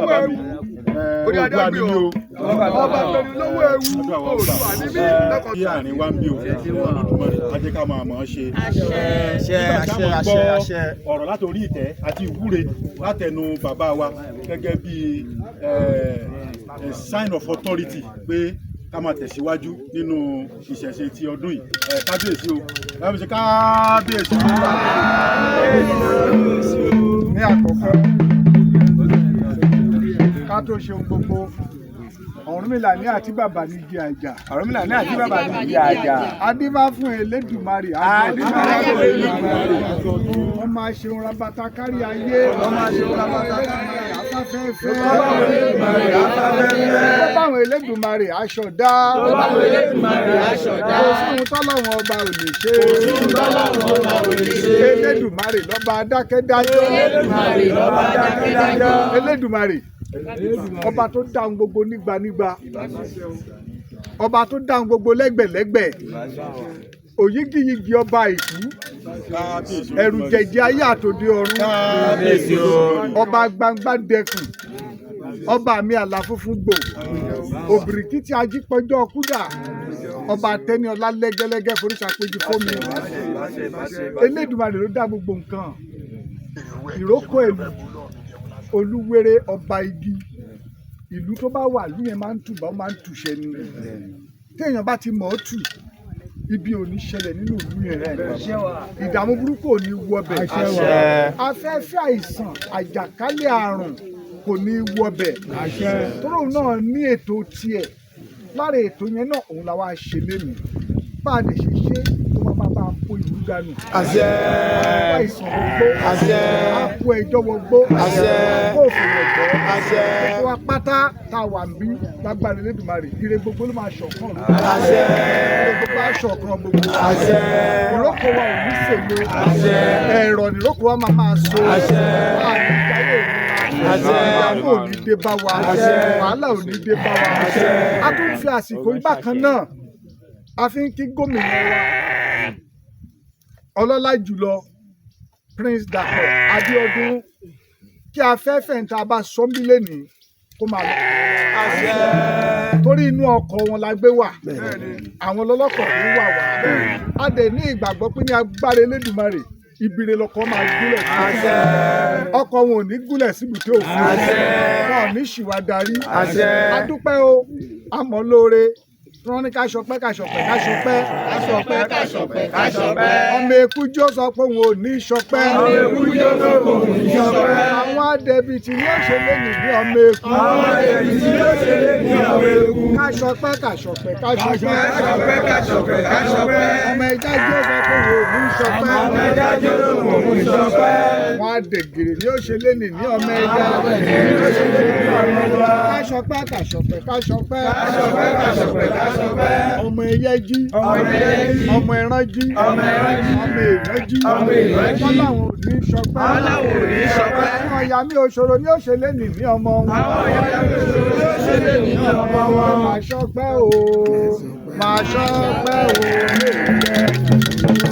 lọ́wọ́ bàbá mi. ewu. Ẹ, Orí adé Oòduà ni gbé mí o. o. Ọba gbẹni lọ́wọ́ ewu. Àdúrà wa ó gbà. Oòduà ni mí. Ẹ, kí àárín wa ń bí o, Olódùmarè á jẹ́ ká máa mọ̀ ọ́n ṣe. Àṣẹ, Nígbà àṣẹ, táwọn àṣẹ, gbọ́ àṣẹ. ọ̀rọ̀ láti orí ìtẹ́ àti ìwúre látẹnu bàbá wa gẹ́gẹ́ bí a sign of authority pé ká máa tẹ̀síwájú nínú ìṣẹ̀ṣe ti ọdún yìí. Ẹ, kábíyèsí o, kábíyèsí, kábíyèsí. Ní àkọ́kọ́, ká tó ṣe ohun gbogbo, Ọ̀rúnmìlà ní àti bàbá ní igi àjà. Ọ̀rúnmìlà ní àti bàbá ní igi àjà. Adífá fún Elédùmarè. Adífá fún Elédùmarè. Wọ́n máa ṣe ohun rabata kárí ayé. Wọ́n máa ṣe ohun rabata kárí ayé. Afáfẹ́fẹ́. Elédùmarè afáfẹ́fẹ́. Ó báwọn Elédùmarè aṣọ dá. Ó báwọn Elédùmarè aṣọ dá. Kò sí ohun tọ́lọ́run ọba ò lè ṣe. Kò sí ohun tọ́lọ́run ọba ò lè ṣe. Elédùmarè lọ́ba adákẹ́dájọ́. Elédùmarè lọ́ba adákẹ́dájọ́. Elédùmarè ọba tó dá ohun gbogbo nígbanígba, ọba tó dá ohun gbogbo lẹ́gbẹ̀lẹ́gbẹ̀, òyígíyigì ọba ìkú, Kábíyèsí. Ẹ̀rù jẹ̀jẹ̀ ayé àtòdì ọ̀run. Kábíyèsí o. Ọba gbangba dẹkùn, ọba mi àlà funfun gbò, òbìrìkìtì ajípọjọ kúdà, ọba tẹniọlá lẹ́gẹ́lẹ́gẹ́ foríṣàpéjì fómi. Elédùmarè ló dá gbogbo nǹkan. Ìrókò èlù olúwere, ọba igi, ìlú tó bá wà, ìlú yẹn máa ń tùbà, ó máa ń tùṣẹ ni. Téèyàn bá ti mọ̀ ọ́ tù, ibi ò ní ṣẹlẹ̀ nínú ìlú yẹn, ìdààmú burúkú ò ní wọbẹ̀, afẹ́fẹ́ àìsàn, àjàkálẹ̀ àrùn kò ní wọbẹ̀, torí òun náà ní ètò tiẹ̀. Lára ètò yẹn náà, òun làwa ṣe lénìí. Bá a lè ṣe ṣe tó máa bá a kó ìlú dànù. Àṣẹ. Á kó àìsàn wọgbó. Àṣẹ. Á kó ẹjọ́ wọgbó. Àṣẹ. Á kó òfò wọgbó. Àṣẹ. Gbogbo wa pátá tá a wà ń bí, lágbára Elédùmarè, ire gbogbo ló máa ṣọ̀kan. Àṣẹ. Ire gbogbo á ṣọ̀kan gbogbo. Àṣẹ. Ìrókò wa ò ní sèlo. Àṣẹ. Ẹ̀rọ nìrókò wa máa máa so. Àṣẹ. Àní jáyé ìrora. Àṣẹ. Ìdààmú ò ní dé bá wa. Àṣẹ. Wàhálà ò ní dé bá wa. Àṣẹ. A tún fi àsìkò yìí bákan náà, a fi ń kí gómìnà wa ọlọ́lá jùlọ, Prince Dàpọ̀ Abíọ́dún, kí afẹ́fẹ́ ń ta bá sọ́nbílẹ̀ ní kó máa lọ. Àṣẹ. Torí inú ọkọ̀ wọn la gbé wà, àwọn lọ́lọ́kọ̀ ló wà wá. A dẹ̀ ní ìgbàgbọ́ pé ní agbára Elédùmarè, ibire lọkọ̀ máa gúnlẹ̀ sí. Àṣẹ. Ọkọ̀ wọn ò ní gúnlẹ̀ síbùté òfin. Àṣẹ. Wọn ò ní ṣìwà darí. Àṣẹ. A dúpẹ́ o, àmọ́ lóore wọ́n ní ká ṣọpẹ́, ká ṣọpẹ́, ká ṣọpẹ́. Ká ṣọpẹ́, ká ṣọpẹ́, ká ṣọpẹ́. Ọmọ eku jó sọ pé òun ò ní ṣọpẹ́. Ọmọ eku jó sọ pé òun ò ní ṣọpẹ́. Àwọn adẹ̀bìtì ni ó ṣe lé nìbí ọmọ eku. Àwọn adẹ̀bìtì ló ṣe lé ní ọmọ eku. Ká ṣọpẹ́, ká ṣọpẹ́, ká ṣọpẹ́. Ká ṣọpẹ́, ká ṣọpẹ́, ká ṣọpẹ́. Ọmọ ẹja jó sọ pé òun ò ní ṣọpẹ́. Ọmọ ẹja jó sọ pé òun ò ní ṣọpẹ́. Àwọn adẹ̀gìrì ni ó ṣe lé nìní ọmọ ẹja. Ká ṣọpẹ́, ká ṣọpẹ́, ká ṣọpẹ́. Ká ṣọpẹ́, ká ṣọpẹ́, ká ṣọpẹ́. Ọmọ ẹyẹ jí. Ọmọ ẹyẹ jí. Ọmọ ẹran jí. Ọmọ ẹran jí. Ọmọ èèyàn jí. Ọmọ èèyàn jí. Wọ́n láwọn ò ní ṣọpẹ́. Wọ́n láwọn ò ní ṣọpẹ́. Àwọn ìyá mi òṣòro ni ó ṣe lé nìní ọmọ wọn. Àwọn ìyá mi òṣòro ló ṣe lé ní ọmọ wọn. Máa ṣọpẹ́ o, máa ṣọpẹ́ o, lè jẹ́.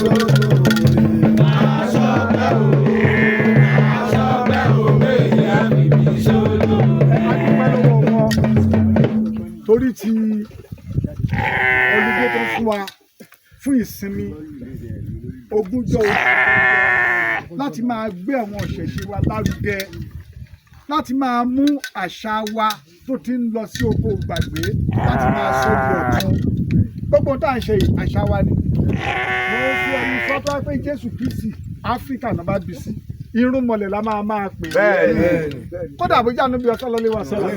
Máa ṣọpẹ́ o, máa ṣọpẹ́ o, méjì á fi bí sódò. A dúpẹ́ lọ́wọ́ wọn torí ti olùgbé tó fún wa fún ìsinmi ogúnjọ́ oṣù láti máa gbé àwọn ìṣẹ̀ṣe wa lárugẹ, láti máa mú àṣà wa tó ti ń lọ sí oko gbàgbé, láti máa sọ di ọ̀tun. Gbogbo ohun tá à ń ṣe yìí, àṣà wa ni. Mo fi ẹni sọ tó wá pé Jésù Kristi, Áfíríkà náà bá bí sí, irúnmọlẹ̀ la máa máa pè é. Kódà bójá níbi ọsán lọ́lé wa sọ́la,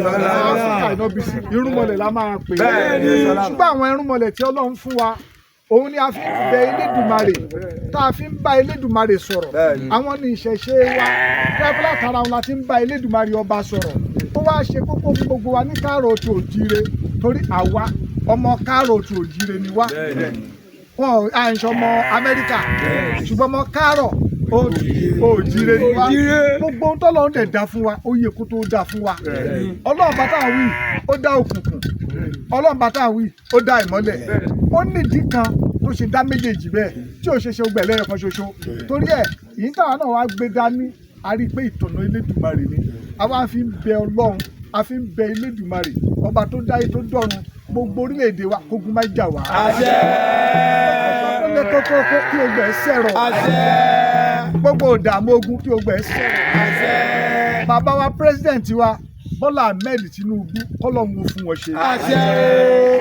Áfíríkà iná bí sí, irúnmọlẹ̀ la máa pè é. Ṣùgbọ́n àwọn irúnmọlẹ̀ tí Ọlọ́run fún wa, òun ni a fi ń bẹ Elédùmarè, tá a fi ń bá Elédùmarè sọ̀rọ̀. Àwọn ní ìṣẹ̀ṣe wa tẹ́fẹ́, látara wọn la ti ń bá Elédùmarè ọba sọ̀rọ̀. Ó wá ṣe kókó fún gbogbo wa ní káàrọ̀ oòtù òjíire, torí àwa ọmọ káàrọ̀ oòtù òjíire ni wá. Wọn ò à ń ṣọmọ Amẹ́ríkà, ṣùgbọ́n ọmọ káàrọ̀ òjíire ni wá. Gbogbo ohun tọ́lọ́run dẹ̀ dá fún wa, ó yẹ kó tó dá fún wa. Ọlọ́run bá táwọn wí, ó dá òkùnkùn. Ọlọ́run bá táwọn wí, ó dá ìmọ́lẹ̀. Ó nídìí kan tó ṣe dá méjèèjì bẹ́ẹ̀, tí ò ṣe ṣe gbẹ̀ lẹ́yọ̀ kan ṣoṣo. Torí ẹ̀ yìí táwa náà wá gbé dání, a rí i pé ìtọ̀nà Elédùmarè ni. Àwa fi ń bẹ Ọlọ́run, a fi ń bẹ Elédùmarè, ọba tó dáyé tó dọ̀run, gbogbo orílẹ̀-èdè wa, kógun má jà wá. Àṣẹ. Tó lé kókó kí ogun ẹ̀ sẹ̀rọ̀. Àṣẹ. Gbogbo ìdààmú ogun, kí ogun ẹ̀ sẹ̀rọ̀. Àṣẹ. Bàbá wa, president wa, Bọ́lá Ahmed Tinubu, kọ́lọ́hún ó fún wọn ṣe. Àṣẹ.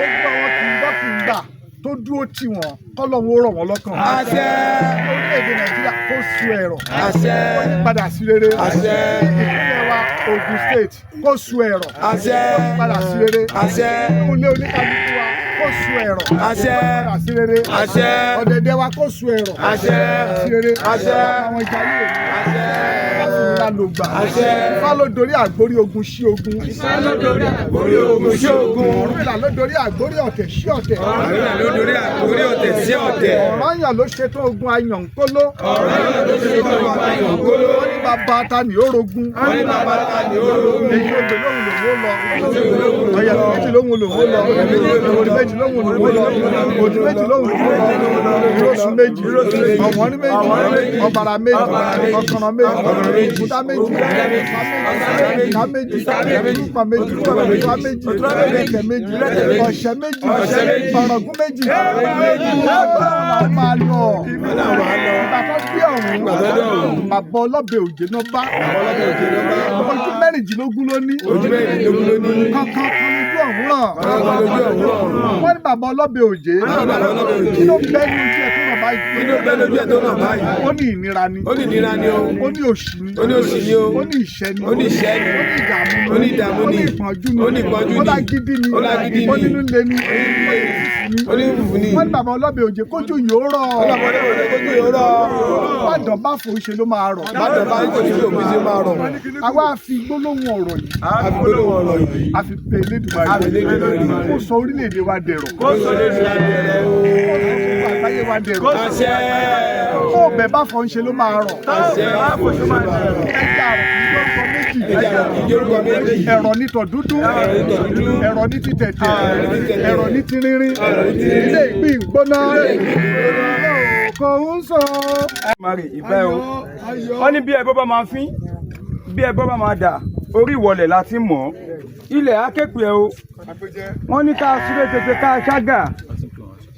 Gbogbo àwọn kìngbọ́ kìngbà tó dúró tì wọ́n, kọ́lọ́hún ó rọ̀ wọ́n lọ́kàn. Àṣẹ. Orílẹ̀-èdè Nàìjíríà kó su ẹ̀rọ̀. Àṣẹ. Kó yí padà sí rere. Àṣẹ. Ìpínlẹ̀ wa, Ogun State, kó su ẹ̀rọ̀. Àṣẹ. Kó yí padà sí rere. Àṣẹ. Inú ilé oníkálukú wa, kó su ẹ̀rọ̀. Àṣẹ. Kó yí padà sí rere. Àṣẹ. Ọ̀dẹ̀dẹ̀ wa, kó su ẹ̀rọ̀. Àṣẹ. Sí rere. Àṣẹ. Àwọn ìjà yìí Àṣẹ. ńlá ló gbà. Àṣẹ. Ifá ló dorí àgbórí ogun sí ogun. Ifá ló dorí àgbórí ogun sí ogun. Ọ̀rúnmìlà ló dorí àgbórí ọ̀tẹ̀ sí ọ̀tẹ̀. Ọ̀rúnmìlà ló dorí àgbórí ọ̀tẹ̀ sí ọ̀tẹ̀. Ọ̀ranyàn ló ṣetán ogun ayànkóló. Ọ̀ranyàn ló ṣetán ogun ayànkóló. Wọ́n ní bàbá ta ni ó rogun. Wọ́n ní bàbá ta ni ó rogun. Èyí ògbè lóhùn lòun ó lọ. Ọ̀yẹ̀kú méjì lóhùn lòun ó lọ. Òdì méjì lóhùn lòun ó lọ. Òdì méjì lóhùn lòun ó lọ. Ìrosùn méjì. Ọ̀wọ́n ní méjì. Ọ̀bàrà méjì. Ọ̀kànràn méjì. Òkúta méjì. Ìka méjì. Òrùpà méjì. Òtúrá méjì. Ìrẹ̀kẹ̀ méjì. Ọ̀ṣẹ́ méjì. Ọ̀ràngún méjì. Ẹgbàá máa lọ. Ìgbà tó gbé ọ̀hún. Bàbá ọlọ́bẹ̀ òjé náà bá. Ojú 16 ló ní. Ojú 16 ló ní. Kankan kan lójú ọ̀hún ràn. Kankan lójú ọ̀hún ràn. Wọ́n ní bàbá ọlọ́bẹ̀ òjé. Wọ́n ní bàbá ọlọ́bẹ̀ òjé. Kí ló bẹ́ ní ojú ẹ̀ tó ràn báyìí? Kí ló bẹ́ lójú ẹ̀ tó ràn báyìí? Ó ní ìnira ni. Ó ní ìnira ni o. Ó ní òṣì ni. Ó ní òṣì ni o. Ó ní ìṣẹ́ ni. Ó ní ìṣẹ́ ni. Ó ní ìdààmú ni. Ó ní ìdààmú Ó ní ni. ìpọ́njú ni. Ó ní ìpọ́njú ni. Ó lágídí ni. Ó lágídí ni. Ó nínú le ni. Ó ní fùfú ni. Wọ́n ní bàbá ọlọ́bẹ̀ òjé, kójú yóò rọ̀. Bàbá ọlọ́bẹ̀ òjé, kójú yóò rọ̀. Bàdàn bá fò ṣe ló máa rọ̀. Bàdàn bá ń kò sí òbí ṣe máa rọ̀. Àwa fi gbólóhùn ọ̀rọ̀ yìí. A fi gbólóhùn ọ̀rọ̀ yìí. A fi pe Elédùmarè. A fi Elédùmarè. Kó sọ orílẹ̀-èdè wa dẹ̀rọ̀. Kó sọ lórí adìrẹ o. Kó sọ gbogbo àgbáyé wa dẹ̀rọ̀. Àṣẹ. Kó bẹ̀ bá fọ́ ń ṣe ló máa rọ̀. Àṣẹ. Ẹja àrọ̀ kì í lórúkọ méjì. Ẹja àrọ̀ kì í lórúkọ méjì. Ẹ̀rọ ní tọ̀ dúdú. Ẹ̀rọ ní tọ̀ dúdú. Ẹ̀rọ ní ti tẹ̀tẹ̀. Ẹ̀rọ ní ti tẹ̀tẹ̀. Ẹ̀rọ ní ti rínrín. Ẹ̀rọ ní ti rínrín. Ilé ìgbín gbóná. Kò ń sọ. Mari ìfẹ́ o. Wọ́n ní bí ẹbọ bá máa fín, bí ẹbọ bá máa dà, orí ìwọlẹ̀ la ti mọ̀ ọ́. Ilẹ̀ akéèpé o. Wọ́n ní ká súré tètè, ká ṣágà,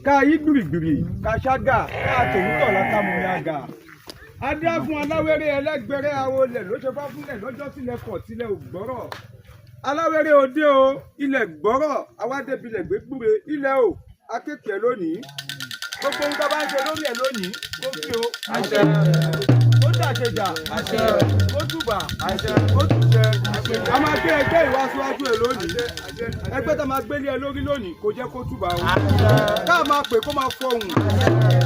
ká yí gbìrìgbìrì, ká ṣágà, ká tòwútọ̀ látàmú ní àgà. Adé fún aláwéré ẹlẹ́gbẹ̀rẹ́ àwọn olè ló ṣe fá fúnlẹ̀ lọ́jọ́ sílẹ̀ kọ̀ sílẹ̀ ò gbọ́rọ̀. Aláwéré òde o, ilẹ̀ gbọ́rọ̀, awádébilẹ̀ gbégbúre, ilẹ̀ o, akéèpé lónìí. Gbogbo ohun tó bá ń ṣe lórí ẹ̀ lónìí, kó fi o. Àṣẹ. Ó dàṣẹjà. Àṣẹ. Ó túbà. Àṣẹ. Ó túṣẹ. A máa gbé ẹgbẹ́ ìwáṣíwájú ẹ lónìí. Ẹgbẹ́ tá a máa gbélé ẹ lórí lónìí, kò jẹ́ kó túbà o. Ká máa pè kó máa fọhùn.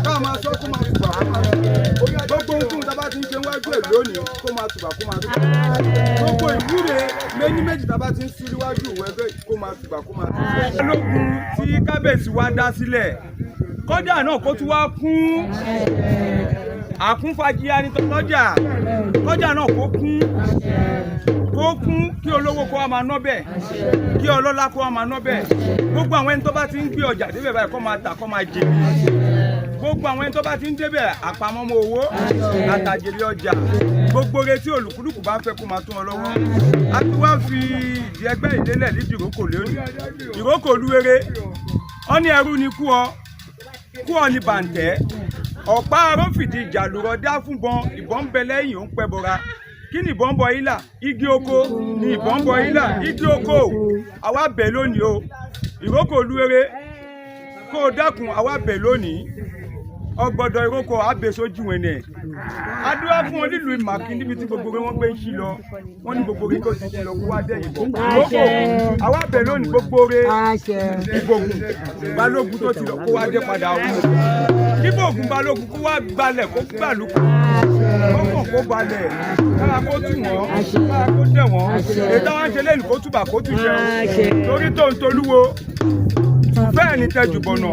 Ká máa sọ kó máa túbà, kó máa gbogbo ohun tá a bá ti ń ṣe wájú ẹ lónìí, kó máa túbà, kó máa túbà. Gbogbo ìwúre méní méjì tá a bá ti ń sú níwájú ìwọ ẹgbẹ́, kó máa túbà, kó máa túbà. Ológun tí kábíyèsí wa dá sílẹ̀, kọ́jà náà kó tún wá kún àkúnfàjíyá ní tọ́jà, kọ́jà náà kó kún, kó kún, kí olówó kó wá máa ná bẹ́ẹ̀, kí ọlọ́lá kó wá máa ná bẹ́ẹ̀. Gbogbo àwọn ẹni tó bá ti ń gbé ọjà débẹ̀ báyìí, kó máa tà, kó máa jèrè. Gbogbo àwọn ẹni tó bá ti ń débẹ̀, àpamọ́mọ́ owó àtàjèrè ọjà, gbogbo retí olùkúlùkù bá ń fẹ́, kó máa tún wọn lọ́wọ́. A ti wá fi ìdí ẹgbẹ́ ìdélẹ̀ nídìí ìrókò lónìí, ìrókò olúwere. Wọ́n ní ẹrú ni kú ọ, kú ọ ní bàǹtẹ́ ọ̀pá arófìdí ìjà lùrọ̀ dá fún bọn. Ìbọn ń bẹ lẹ́yìn, ó ń pẹ́ bọra. Kí ni ìbọn ń bọ ilà? Igi oko ni ìbọn ń bọ ilà. Igi oko, àwa bẹ̀ lónìí o. Ìrókò olúwere, kó o dákun, àwa bẹ̀ lónìí. Ọgbọdọ ìrókò abèsójú wẹnẹ. Adúlá fún wọn nílùú Ìmàkí, níbi tí gbogbo wọn gbé ń ṣí lọ. Wọn ní gbogbo kó ti ṣí lọ, kó wá dẹ̀yìn bọ̀. Ìrókò, àwa bẹ̀ lónìí. Gbogbo re ìbògùn balógun tó ti lọ, kó wá dé padà o. Kíbògùn balógun kó wá gbalẹ̀, kó gbàlúkọ kọ́kàn, kó balẹ̀, kára kó tù wọ́n, kára kó dẹ̀ wọ́n. Ètò àwọn ṣe lẹ́nu, kó túbà, kó tù jẹun torí tó ń tolúwo bẹ́ẹ̀ ni tẹ́jú bọ̀nà.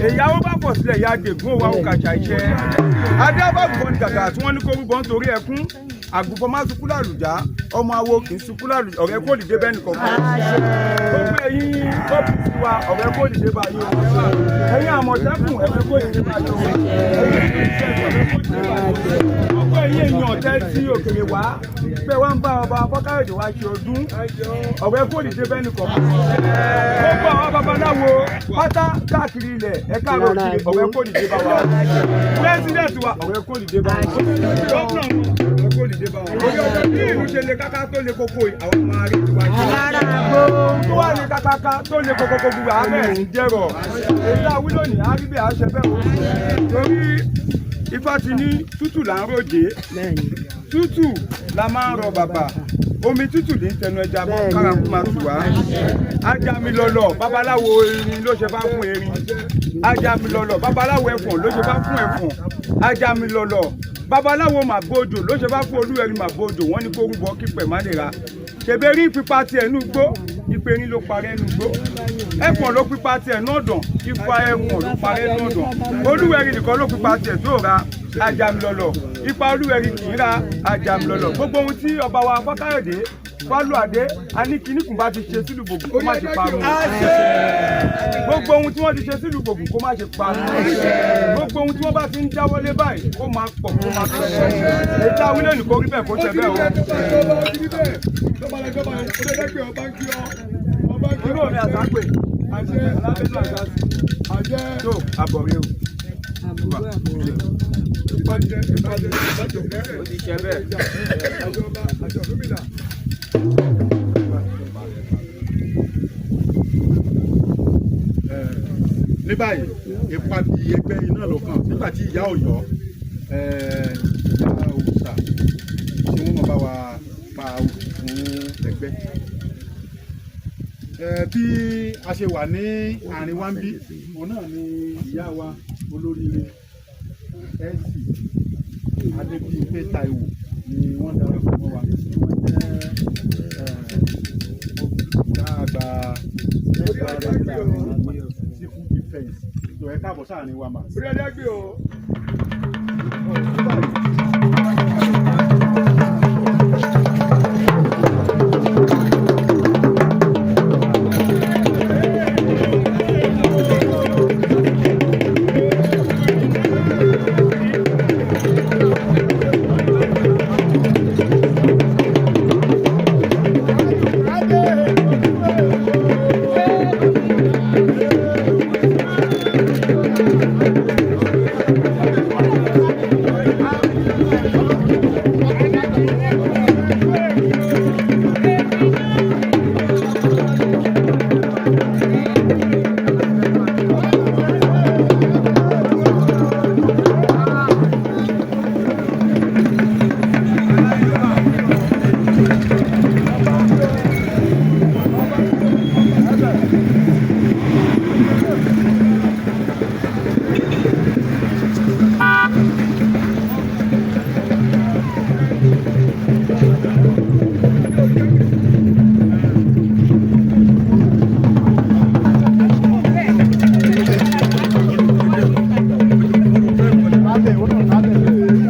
Ìyàwó bá pọ̀ sílẹ̀, ìyá àdègún òwò àwòkàṣà iṣẹ́ adé abábùbọ̀ ní gàgà tí wọ́n ní kó rúbọ nítorí ẹkún. Àgùnfọ́n má sunkún làlùjá, ọmọ awo kì í sunkún làlùjá. Ọ̀rẹ́ kò dìde bẹ́ẹ̀ nìkan kan. Gbogbo ẹ̀yin ọ́fíìsì wa, ọ̀rẹ́ kò dìde bá yín o. Ẹ̀yin Àmọ̀tẹ́kùn, ọ̀rẹ́ kò dìde bá yín o. Ẹ̀yin ìṣẹ̀lẹ̀, ọ̀rẹ́ kò dìde bá yín o. Gbogbo ẹ̀yin èèyàn tẹ́ sí òkèèrè wá pé wá ń bá ọba Fákáyọ̀dé wá ṣe ọdún, ọ̀rẹ́ kò dìde bẹ́ẹ̀ nìkan kan. Gbogbo àwọn babaláwo pátá káàkiri ilẹ̀ ẹ̀ka àròkiri, ọ̀rẹ́ kò dìde bá wa. Pírẹ́sídẹ̀ntì wa, ọ̀rẹ́ kò dìde bá wa. Gómìnà wa, ọ̀rẹ́ kò dìde bá wa. Bí ìlú ṣe le káká tó le koko yìí, àwọn máa rí tiwa ṣe. Tó wà ní kákáká tó le koko gbogbo àmẹ́ ń jẹ́rọ̀. Èyí tá a wí lónìí, á rí bí a ṣe bẹ́ẹ̀ o. Torí Ifá ti ní tútù là ń ròjé, tútù la máa ń rọ bàbà, omi tútù ní tẹnu ẹja mọ́ kárakú máa tù wá. Ajamilọlọ babaláwo erin ló ṣe bá fún erin. Ajamilọlọ babaláwo ẹfọ̀n ló ṣe bá fún ẹfọ̀n. Ajamilọlọ babaláwo màbodò ló ṣe bá fún olúwẹ̀rí màbodò. Wọ́n ní kó rúbọ kípẹ̀ má lè ra. Ṣèbérí pípa tiẹ̀ nú gbó, ìpè ní ló parẹ́ nú gbó. Ẹfọ̀n ló pípa tiẹ̀ náà dàn, ipa ẹfọ̀n ló parẹ́ náà dàn. Olúwẹ̀rí nìkan ló pípa tiẹ̀ tó ra. Ajamilọlọ ipa olúwẹ̀rí kì í ra. Ajamilọlọ gbogbo ohun tí ọba wa Fákáyọ̀dé Fálúadé Aníkíníkùn bá ti ṣe sílùú Bògùn kó má ṣe parun. Gbogbo ohun tí wọ́n ti ṣe sílùú Bògùn kó má ṣe parun. Gbogbo ohun tí wọ́n bá ti ń dáwọ́lé báyìí kó máa pọ̀, kó máa pẹ̀. Ètò àwílẹ̀ nìkan rí bẹ́ẹ̀ kó ṣe bẹ́ẹ̀ o. Irú mi àtàpè alábẹ́nu àtàsí tó àbọ̀rẹ́ o. Ó ti ṣe bẹ́ẹ̀. Ní báyìí, ipa bí ẹgbẹ́ iná ló kàn nígbà tí ìyá Ọ̀yọ́, ìyá òòṣà tí wọ́n máa bá wa pa òkú fún ẹgbẹ́. Bí a ṣe wà ní àárín wa ń bí, òun náà ni ìyá wa olóríire ẹ̀sì Adébímpé Táíwò ni wọ́n darapọ̀ mọ́ wa, tí wọ́n jẹ́ ọ̀gá àgbà civil defence tó. Ẹ káàbọ̀ sáàrin wa mà. Orí ẹ̀dá gbé o.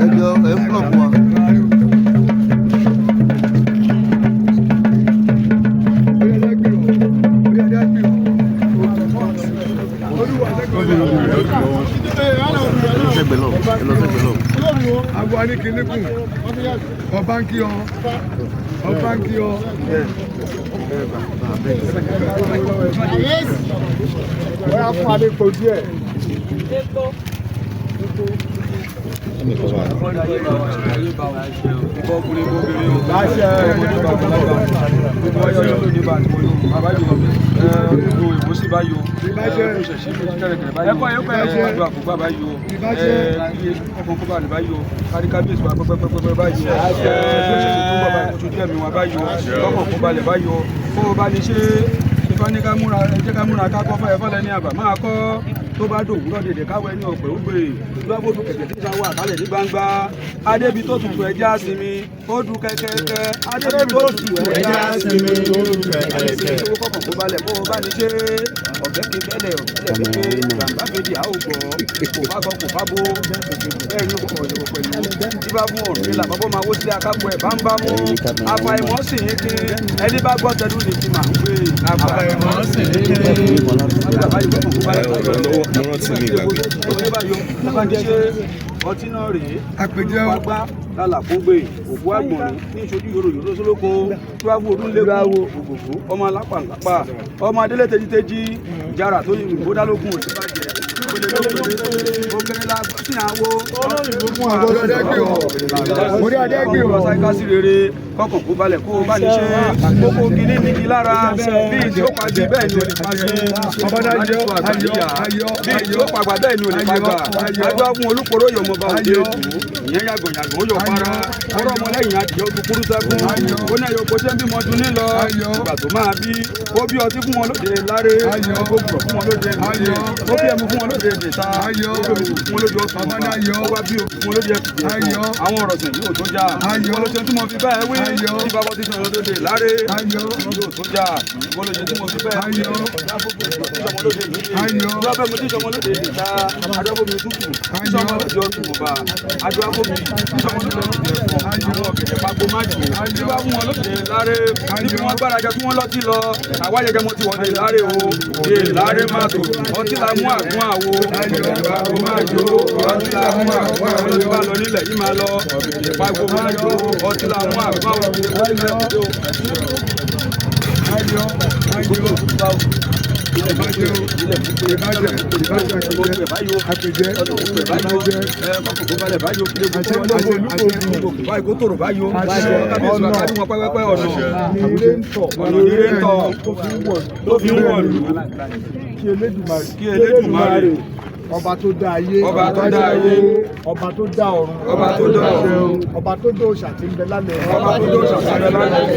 Ẹjọ ẹ ń bọ̀ fún wa. Sẹ́gbẹ̀ lọ, ẹ lọ sẹ́gbẹ̀ lọ. Agbo Aníkíníkùn, ọba ń kí ọ, ọba ń kí ọ. Wọ́n á fún Adéko díẹ̀. Ẹ̀kọ́ yóò pẹ́ ẹ̀kọ́ àdúrà kó gbà báyìí o, ọkàn kó bá lè báyìí o, kárí kábíyèsí wa pẹ́pẹ́pẹ́pẹ́ báyìí o, ṣẹ̀ṣẹ̀ tó bọ̀ báyìí kó tó díẹ̀ mi wá báyìí o, lọ́kàn kó balẹ̀ báyìí o, kó o bá lè ṣe Ifá ní ká múra, ẹ jẹ́ ká múra ká kọ́ fẹ́ fọ́lẹ́ ní àbá máa kọ́. Tó bá dòwúrọ̀ dèdè káwọ ẹni ọ̀pẹ̀ ó gbé lọ́bọ̀dù kẹ̀kẹ́ tí sáwọ́ àkálẹ̀ ní gbangba. Adébi tó tutù ẹja sinmi, ó du kẹ̀kẹ́kẹ́. Adébi tó tutù ẹja sinmi, ó du kẹ̀kẹ́kẹ́. Owó kọ̀ọ̀kan kó balẹ̀ kó o bá ní ṣe. Ọ̀bẹ kí bẹ́lẹ̀ ọ̀bẹ kéke, gbàǹgbà kejì a ò gbọ́. Kò bá gbọ́ kò bá bo. Bẹ́ẹ̀ ni ó kọ̀ ọ̀yọ̀ pẹ̀lú. Tí bá fún ọ̀rùn nílà bàbá máa wó sí akápò ẹ̀ bámbámú. Àfàìmọ̀ sì ń kí ẹni bá gbọ́ tẹnu ní kí màá ń gbé. Àfàìmọ̀ sì ń kí. Mo rántí mi gbàgbé. Ọtí náà rèé Àpèjẹ o. Wàgbá lálàkógbè òkú àgbọ̀nrín ní ìṣojú yòrò yòrò sólóko tíwájú ọdún lẹ́kọ̀ọ́ ògògó ọmọ alápàlápà ọmọ adélé tejiteji ìjára tó yin ìbò dálógún òsì bàjẹ́ òkèlè la sí àwo Orí adé gbé o. sáyíkásí rere kọkàn kó balẹ̀ kó o bá ní ṣe kókó kínní ní kí lára bí ìdí ó pàjì bẹ́ẹ̀ ni ò lè pàjì Ọbádájọ́, ayọ̀, ayọ̀, bí ìdí ó pàgbà bẹ́ẹ̀ ni ò lè pàgbà agbá fún olúkòrò yọmọba òde ètò ìyẹn yàgò yàgò ó yọ para ọ̀rọ̀ ọmọlẹ́yìn adìyẹ ó kúrú sẹ́kún ó ní ayọ̀kọ́ ṣẹ́ ń bímọ dun nílọ ìgbà tó máa bí ó bí ọtí fún wọn lóde láre ó gbọ̀ fún wọn lóde lóde ó bí ẹmu fún wọn lóde ìdèta ó bí omi fún wọn lóde ọ̀sán ó wá bí omi fún wọn lóde ẹ̀kùn àwọn ọ̀rọ̀ sìn yóò tó jà ìwọ ló ṣe tí mo fi bẹ́ẹ̀ wí tí bàbá ti sọ̀rọ̀ lóde láre yóò tó jà ìwọ ló ṣe tí mo fi bẹ́ẹ̀ wí ìjọba mi tí sọmọ lóde ìdèta adọ́fómi tútù tí sọmọ lóde ọ̀tún ọba adọ́fómi tí sọmọ lóde ọ̀tún ẹ̀fọ́ àwọn ọ̀gẹ̀dẹ̀ pàgbó má jù tí bá fún wọn lóde láre níbi wọn gbárajọ tí wọn lọtí lọ àwa jẹjẹ mo ti wọ lè láre o lè láre má tó ọtí la mú àgún àwo ọ̀gẹ̀dẹ̀ pàgbó má jò ọtí la mú àgún àwo ló bá lọ nílẹ̀ yìí máa lọ ọ̀gẹ̀dẹ̀ pàgbó má jò ọtí la mú àgún àwo Ire ń tọ̀. Ọ̀nà ire ń tọ̀. Tó fi ń wọ̀. Tó fi ń wọ̀lú. Kí Elédùmarè. Kí Elédùmarè. Ọba tó dá ayé. Ọba tó dá ayé. Ọba tó dá ọ̀run. Ọba tó dá ọ̀run. Ọba tó dá òòṣà tí ń bẹ lálẹ́. Ọba tó dá òòṣà tí ń bẹ lálẹ́.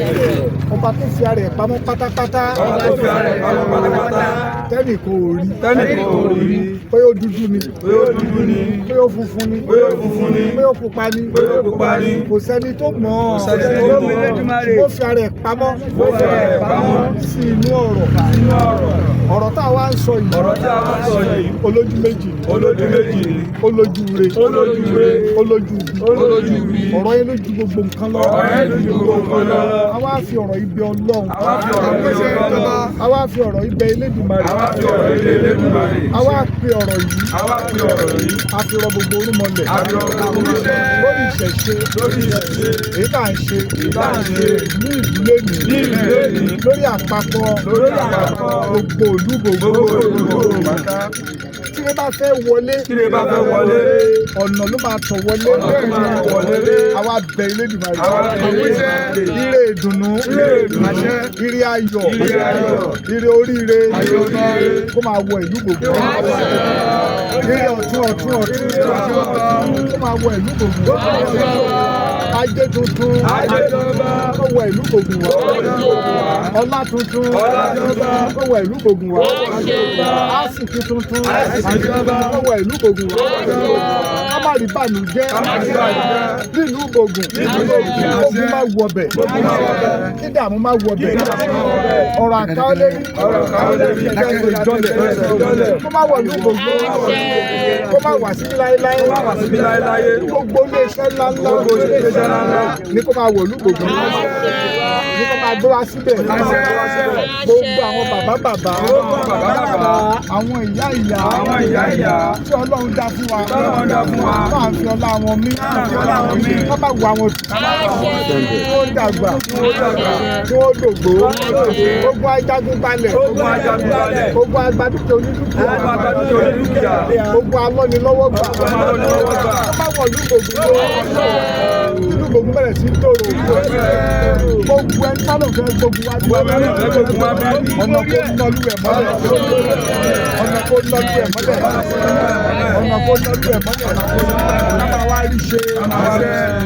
Ọba tó fi ara ẹ̀ pamọ́ pátápátá. Ọba tó fi ara ẹ̀ pamọ́ pátápátá. Tẹ́nì kò rí. Tẹ́nì kò rí. Pé ó dúdú ni. Pé ó dúdú ni. Pé ó funfun ni. Pé ó funfun ni. Pé ó pupa ni. Pé ó pupa ni. Kò sẹ́ni tó mọ̀ ọ́. Kò sẹ́ni tó mọ̀ ọ́. Ó fi ara ẹ̀ pamọ́. Ó fi ara ẹ̀ pamọ́. Sí inú ọ̀rọ̀. Sínú ọ̀rọ̀. Ọ̀rọ̀ tá a wá ń sọ yìí. Ọ̀rọ̀ tí a wá ń sọ yìí. Olójú méjì ni. Olójú méjì ni. Olójú re. Olójú re. Olójú ibi. Olójú ibi. Ọ̀rọ̀ yẹn ló ju gbogbo nǹkan lọ. Ọ̀rọ̀ yẹn ló ju gbogbo nǹkan lọ. A wá fi ọ̀rọ̀ ibi Ọlọ́run. Àwa fi ọ̀rọ̀ ibi Ọlọ́run. A wá fi ọ̀rọ̀ ibẹ̀ Elédùmarè. Àwa fi ọ̀rọ̀ ilé Elédùmarè. A wá pe ọ̀rọ̀ yìí. Àwa fi ọ̀rọ̀ yìí. A fi rọ gbogbo orúnmọlẹ̀. A fi rọ gbogbo orúnmọlẹ̀. Lórí ìṣẹ̀ṣe. Lórí ìṣẹ̀ṣe. Èyí tá à ń ṣe. Èyí tá à ń ṣe. Ní ìlú lénìí. Ní ìlú lénìí. Lórí àpapọ̀. Lórí àpapọ̀. Gbogbo ìlú gbogbo. Gbogbo ìlú gbogbo pátá. Tí ẹ bá fẹ́ wọlé. Tí ẹ bá fẹ́ wọlé. Ọ̀nà ló máa tọ̀ wọlé. Ọ̀nà ló máa tọ̀ wọlé. Àwa bẹ Elédùmarè. Àwa bẹ Elédùmarè. Ire ìdùnnú. Ire ìdùnnú. Ire ayọ̀. Ire ayọ̀. Ire oríire. Ire oríire. Kó máa wọ ìlú gbogbo. Ire ọ̀tún ọ̀tún ọ̀tún. Kó máa wọ ìlú gbogbo. Ajé tuntun. Ajé tuntun. Kó wọ ìlú gbogbo wá. Ọlá tuntun. Ọlá tuntun. Kó wọ ìlú gbogbo wá. Àsìkí tuntun. Àsìkí tuntun. Kó wọ ìlú gbogbo wá. Ká má rí bànújẹ́. Ká má rí bànújẹ́. Nílùú Ògùn. Nílùú Ògùn. Ogun má wọbẹ̀. Ogun má wọbẹ̀. Kí dààmú má wọbẹ̀. Kí dààmú má wọbẹ̀. Ọ̀rọ̀ àkáwọ́lérí. Ọ̀rọ̀ àkáwọ́lérí. Fẹsẹ̀ jọlẹ̀. Fẹsẹ̀ jọlẹ̀. Kó má wọ̀lú gbogbo. Kó má wà síbí láéláé. Kó má wà síbí láéláé. Gbogbo iléeṣẹ́ ńláńlá. Gbogbo iléeṣẹ́ ńláńlá. Ní kó máa wọ̀lú gbogbo. Ní kó máa gbé wá síbẹ̀. Gbogbo àwọn bàbá bàbá. Gbogbo bàbá bàbá. Àwọn ìyá ìyá. Àwọn ìyá ìyá. Tí Ọlọ́run dá fún wa. Tí Ọlọ́run dá fún wa. Máa fi ọlá wọn mí. Máa fi ọlá wọn mí. Kọ́ bá wo àwọn tí wọ́n dàgbà. Tí wọ́n dògbò. Ogun ajagun balẹ̀. Ogun ajagun balẹ̀. Ogun agbadúkẹ́ onídùúkìá. Ogun agbadúkẹ́ onídùúkìá. Ogun alọ́nilọ́wọ́gbà. Ogun alọ́nilọ́wọ́gbà. Kọ́ bá wọ̀lú gbogbo. Ìlú gbogbo bẹ̀rẹ̀ sí tòrò. Gbogbo ẹni tá ló fẹ́ gbógun wá bí. Gbogbo ẹni fẹ́ gbógun wá bí. Ọ̀nà kó nọlú ẹ̀ mọ́lẹ̀. Ọ̀nà kó nọlú ẹ̀ mọ́lẹ̀. Ọ̀nà kó nọlú ẹ̀ mọ́lẹ̀. Ká máa wá wá rí ṣe.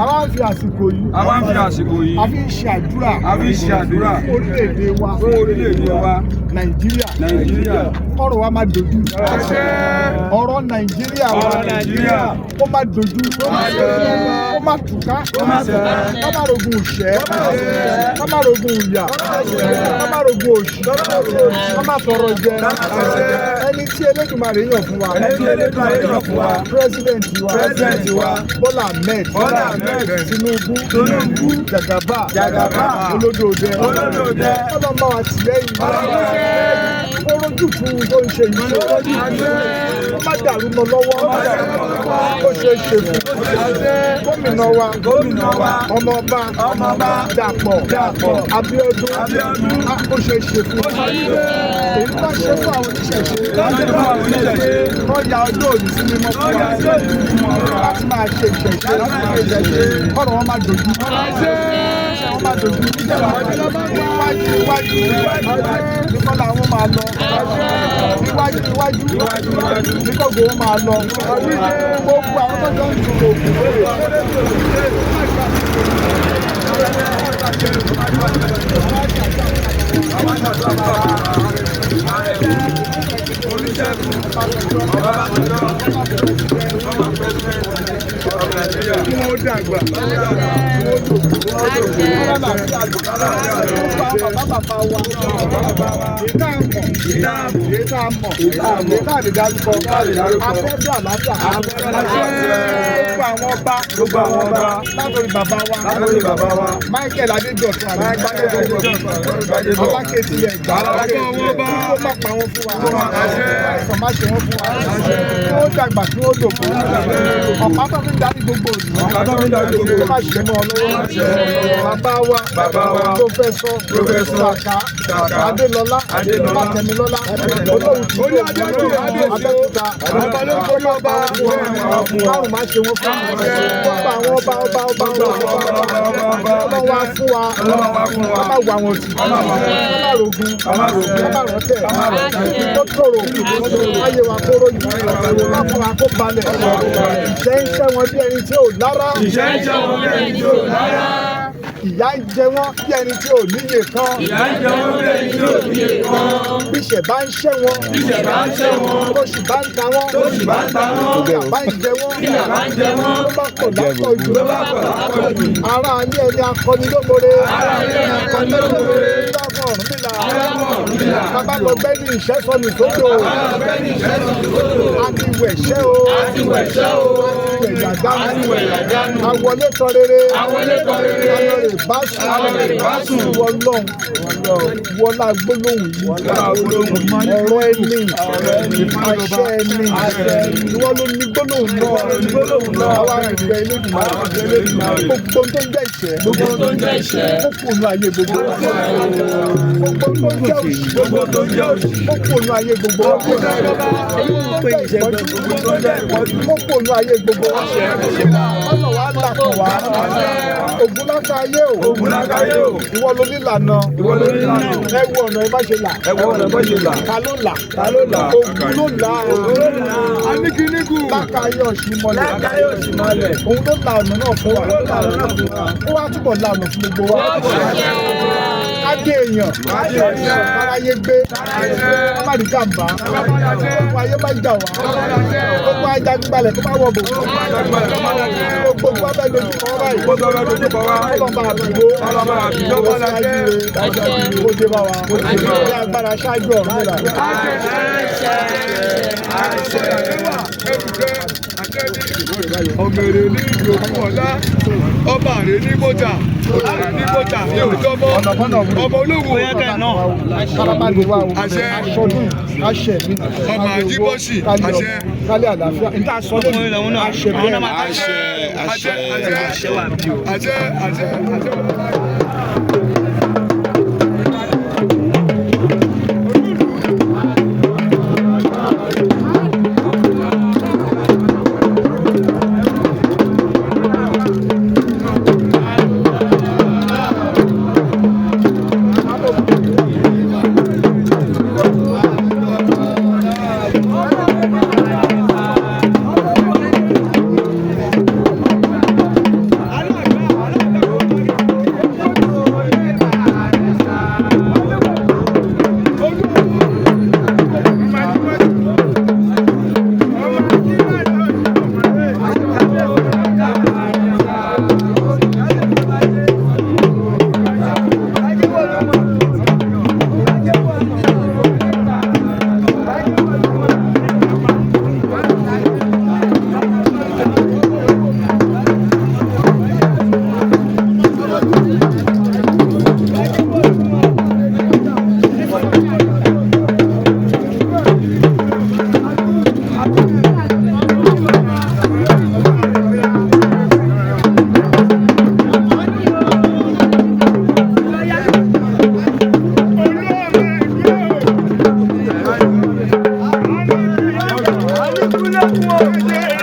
Àwa ń fi àsìkò yìí. Àwa ń fi àsìkò yìí. A fi ń ṣe àdúrà. A fi ń ṣe àdúrà. Fún orílẹ̀-èdè wa. Fún orílẹ̀-èdè wa. Nàìjíríà. Nàìjíríà. Kọ́rọ̀ wa má dojú. Ọ̀rọ̀ Nàìjíríà wa. Ọ̀rọ̀ Nàìjíríà. Kó má dojú. Kó má túká. Kó má túká. Ká má rogun ìṣẹ́. Ká má rogun ìyà. Ká má rogun òṣì. Ká má tọrọ jẹ. Ẹni tí Elédùmarè yàn fún wa. Ẹni tí Elédùmarè yàn fún wa. President wa. President wa. Bọ́lá Ahmed. Bọ́lá Ahmed. Tinubu. Tinubu. Jagaba. Jagaba. Olódòdẹ. Olódòdẹ. Ọlọ́run bá wa tì lẹ́yìn. Ó rójú fún un tó ń ṣe yìí. Ó má dàrú mọ́ lọ́wọ́. Ó ṣe é ṣe fún un. Gómìnà wa. Gómìnà wa. Ọmọọba. Ọmọọba. Dàpọ̀. Dàpọ̀. Abíọ́dún. Abíọ́dún. Ó ṣe é ṣe fún un. Èyí tó ṣe fún àwọn oníṣẹ̀ṣe. Tó ṣe fún àwọn oníṣẹ̀ṣe. Tó ya ọjọ́ òní sí mímọ́ fún wa. Tó ya ọjọ́ òní sí mímọ́ fún wa. Láti máa ṣe ìṣẹ̀ṣe. Láti máa ṣe ìṣẹ̀ṣe. Kọ́rọ̀ wọn má dojú. Wọn má dojú. Iwájú iwájú nìkan làwọn máa lọ. Iwájú iwájú nìkan gbòó máa lọ. Gbogbo àwọn tó jọ ń dùn òkú. Kí wọ́n dàgbà. Kí wọ́n dògbò. Kí wọ́n lálàáfíà lò. Gbogbo àwọn bàbá bàbá wa. Ìta mọ̀. Ìta mọ̀. Ìta lè dárúkọ. Afẹ́fẹ́ àlàáfíà. Gbogbo àwọn ọba. Gbogbo àwọn ọba. Látòrí bàbá wa. Látòrí bàbá wa. Michael Adédọ̀tun àbí Alákẹ́tì Ẹ̀gbá. Kó má pa wọ́n fún wa. Àìsàn má ṣe wọ́n fún wa. Kí wọ́n dàgbà kí wọ́n dògbò. Ọ̀pá tó fi ń darí gbogbo ìlú. Ọ̀pá tó fi ń darí gbogbo ìlú. Kó má ṣe mọ́ ọ lọ́wọ́. Bàbá wa. Bàbá wa. Professor. Professor. Sàká. Sàká. Adélọlá. Adélọlá. Bàtẹ̀mílọ́lá. Olóhùn tí Orí adé àti Abẹ́òkúta. Ọba ló ń kọ́ ọba. Báwo máa ṣe wọ́n fún wa? Gbogbo àwọn ọba ọba ọba ọba ọba ọba ọlọ́run wá fún wa. Ọlọ́run wá fún wa. Ká má wà wọn tì. Ká má rogun. Ká má rogun. Ká má rọ́tẹ̀. Ká má rọ́tẹ̀. Kó tòrò. Ayé wa kó rojú. Ká fún wa kó balẹ̀. Ìṣẹ́ ń ṣẹ́ wọn bí ẹni tí ò lára. Ìṣẹ́ ń ṣẹ́ wọn bí ẹni tí ò lára. Ìyà ń jẹ wọ́n bí ẹni tí ò níye kan. Ìyà ń jẹ wọ́n bí ẹni tí ò níye kan. Bí ìṣẹ̀ bá ń ṣẹ́ wọn. Ìṣẹ̀ bá ń ṣẹ́ wọn. Tóṣì bá ń ta wọ́n. Tóṣì bá ń ta wọ́n. Bí ìyà bá ń jẹ wọ́n. Bí ìyà bá ń jẹ wọ́n. Tó bá pọ̀ lápọ̀jù. Tó bá pọ̀ lápọ̀jù. Ará ilé ẹni akọni lómore. Ará ilé ẹni akọni lómore. Bábọ̀ Ọ̀rúnmìlà. Bábọ̀ Ọ̀rúnmìlà. Bàbá lọ gbẹ́ ní ìṣẹ́ sọnù sódò. Bàbá lọ gbẹ́ ní ìṣẹ́ sọnù sódò. A ti wẹ̀ṣẹ́ o. A ti wẹ̀ṣẹ́ o. A ti wẹ̀yà dánù. A ti wẹ̀yà dánù. Àwọlé tọ rere. Àwọlé tọ rere. Alọ́rẹ̀ bá sùn. Alọ́rẹ̀ bá sùn. Ìwọ lọ́hùn. Wọlá gbólóhùn yìí. Wọlá gbólóhùn yìí. Ọ̀rọ̀ ẹni. Ọ̀rọ̀ ẹni. Àṣẹ ẹni. Àṣẹ ẹni. Ìwọ ló ní gbólóhùn náà. Ìwọ ló ní gbólóhùn náà. Àwa ìgbẹ́ Elédùmarè. Àwa ìgbẹ́ Elédùmarè. Gbogbo tó ń jẹ́ ìṣẹ́. Gbogbo tó ń jẹ́ ìṣẹ́. Ó kò nu ayé gbogbo. Gbogbo tó ń jẹ́ òṣì. Gbogbo tó ń jẹ́ òṣì. Ó kò nu ayé gbogbo. Ó kò nu ayé gbogbo. Gbogbo tó ń jẹ́ ìpọ́njú. Gbogbo tó ń jẹ́ ìpọ́njú. Ó kò nu ayé gbogbo. Ọ̀nà wa là kàn wá. Ògùn láta ayé o. Ògùn lákàyè o. Ìwọ ló nílànà. Ìwọ ló nílànà. Ẹ wo ọ̀nà ẹ bá ṣe là. Ẹ wo ọ̀nà bó ṣe là. Ta ló là? Ta ló là? Ògùn ló là. Ògùn ló là. Anígínígù. Lákàáyé ọ̀ṣìmọ̀lẹ̀. Lákàyè òṣìmọ̀lẹ̀. Òun ló la ọ̀nà náà fún wa. Òun ló la ọ̀nà náà fún wa. Ó wá túbọ̀ la ọ̀nà fún gbogbo wa. Ká dé èèyàn. Ká dé èèyàn. Káráyé gbé. Ká má rí jàǹbá. Gbogbo ayé má jà wá. Gbogbo ajagunbalẹ̀ kó má wọ̀ bò. Gbogbo gbogbo abẹ́ dojú kọ wá báyìí. Gbogbo abẹ́ dojú kọ wá. Ọlọ́ba àbíwó. Ọlọ́ba àbíwó. Kó ṣáájú re. Kó dé bá wa. Ní agbára ṣáájú ọ̀run nílà. Ọ̀gẹ̀rẹ̀ ní ìlú ọ̀la, ọba rẹ̀ ní mọ́tà, rẹ̀ ní mọ́tà ní òjọ́mọ́, ọmọ olówó Kárábàlì wa o. Àṣẹ. Aṣọdún àṣẹ mi. Ọmọ Àjíbọ́sì, àṣẹ. Kálí àlàáfíà. Níta sọ lónìí. Àṣẹ bẹ́ẹ̀. Àṣẹ àṣẹ àṣẹ àṣẹ àṣẹ. Thank Àníkúlẹ̀kùn o.